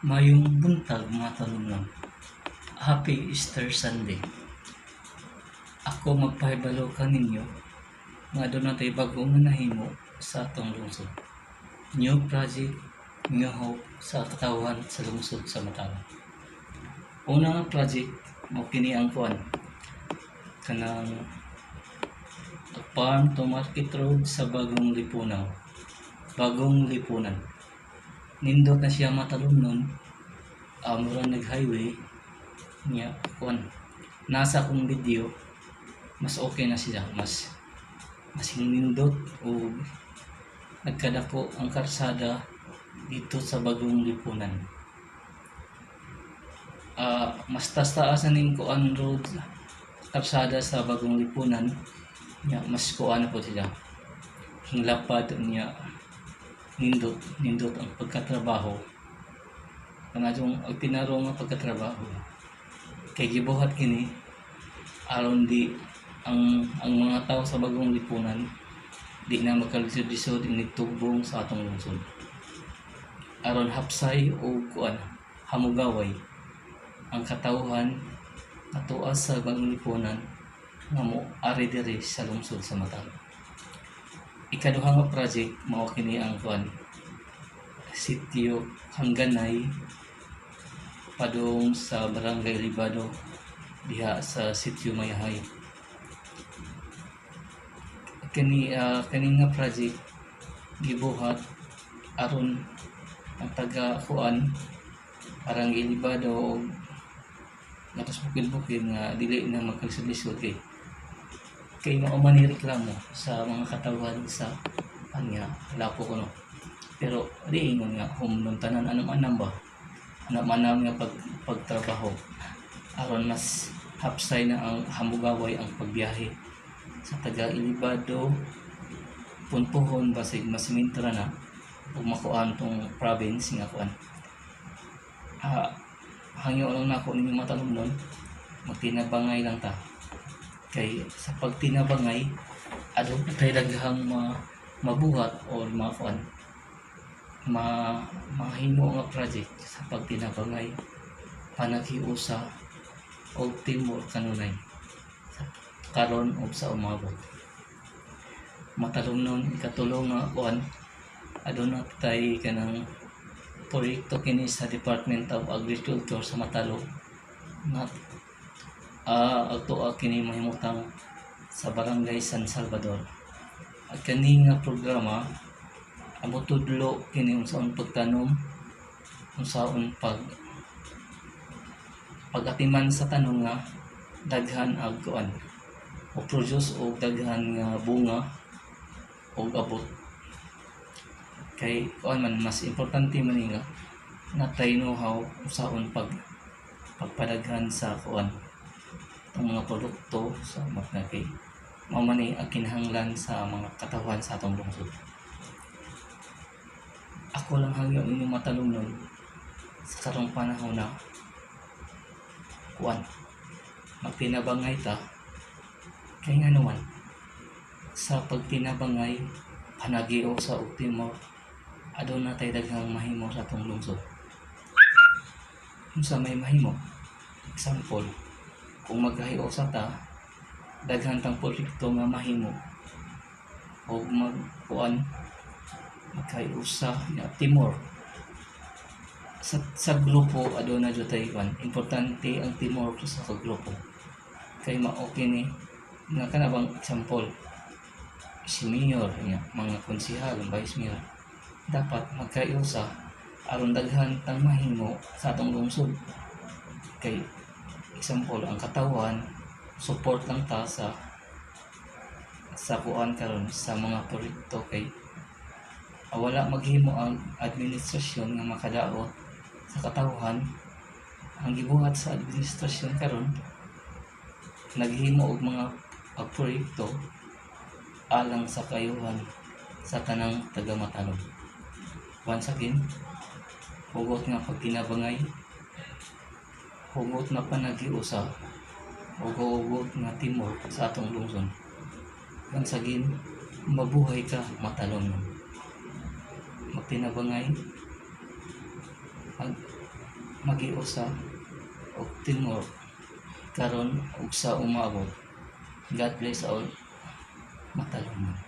Maayong buntag, mga talumnon. Happy Easter Sunday. Ako magpahibalo kaninyo nga aduna tay bag-o nga nahimo sa atong lungsod. New project, new hope sa katawhan sa lungsod sa Matalom. Una nga project mao kini ang kuan kanang Farm to Market Road sa Bagong Lipunaw. Bagong Lipunan. Nindot na siya, matalumnon, mura nag-highway niya. Kuan, nasa akong video, mas okay na siya, mas mas nindot o nagkadako ang karsada dito sa Bagong Lipunan. Mas taas na ning kuan road, karsada sa Bagong Lipunan niya, mas kuan na po sila, hinglapad niya, nindot nindot ang pagkatrabaho, kanadtong ang tinarong nga pagkatrabaho kay gibuhat kini aron di ang mga tao sa Bagong Lipunan di na magkalisod-lisod inig tugbong sa atong lungsod, aron hapsay o kuan hamugaway ang katawhan atua sa Bagong Lipunan nga mo ari diri sa lungsod sa Matalom. Ikaduha nga project mao kini ang kuan Sitio Hangganay padung sa Barangay Libado diha sa Sitio Mayahay. Kani nga project gibuhat aron ang taga kuan Barangay Libado og gatos bukid-bukid nga dili na magkalisod-lisod kay kay mao man ni reklamo sa mga katawhan sa kanya lapo kuno. Pero di ingon nga humnon tanan, anam-anam ba, anam-anam nga pagtrabaho aron mas hapsay na ang hamugaway ang pagbiyahe sa taga Ilibado punpuhon, basig masiminto ra na ug makuan tong province nga kuan. Hangyo lang nako ninyo, matalumnon, magtinabangay lang ta kay sa pagtinabangay aduna tay daghang mabuhat or makuan mahimo nga project sa pagtinabangay, panaghiusa og teamwork kanunay sa karon ug sa umabot. Matalumnon, ikatulo nga kuan, aduna tay kanang proyekto kini sa Department of Agriculture sa Matalom nga ato kini mahimutang sa Barangay San Salvador. At kani nga programa amo tudlo kini unsaon pagtanom, unsaon pag-atiman sa tanom nga daghan ag kuan o produce og daghan nga bunga og abot, kay kuan man, mas importante man ni nga natay know-how unsaon pagpadaghan sa kuan itong mga produkto sa mga kay mao man ni ang kinahanglan sa mga katawhan sa atong lungsod. Ako lang hangyo ninyo, matalumnon, sa karong panahon na kuan magtinabangay ta kay nga naman sa pagtinabangay, panaghiusa ug teamwork, aduna tay daghang mahimo sa atong lungsod. Unsa may mahimo? Example, kung magkahiusa ta, daghan tang proyekto nga mahimo og magkuan, magkahiusa nga teamwork sa grupo, aduna jud tay kuan. Importante ang teamwork sa kagrupo kay mao kini nga kana bang example, si mayor nga mga konsehal, ang vice mayor, dapat magkahiusa aron daghan tang mahimo sa atong lungsod. Kay example, ang katawhan, support lang ta sa kuan karon sa mga proyekto kay wala maghimo ang administrasyon nga makadaot sa katawhan. Ang gibuhat sa administrasyon karon, naghimo og mga proyekto alang sa kayuhan sa tanang taga Matalom. Once again, hugot nga pagtinabangay, hugot na panaghiusa ug hugot nga teamwork sa atong lungsod. Once again, mabuhay ka, Matalom. Magtinabangay, mag magiusa og teamwork karon ug sa umaabot. God bless all. Matalungan.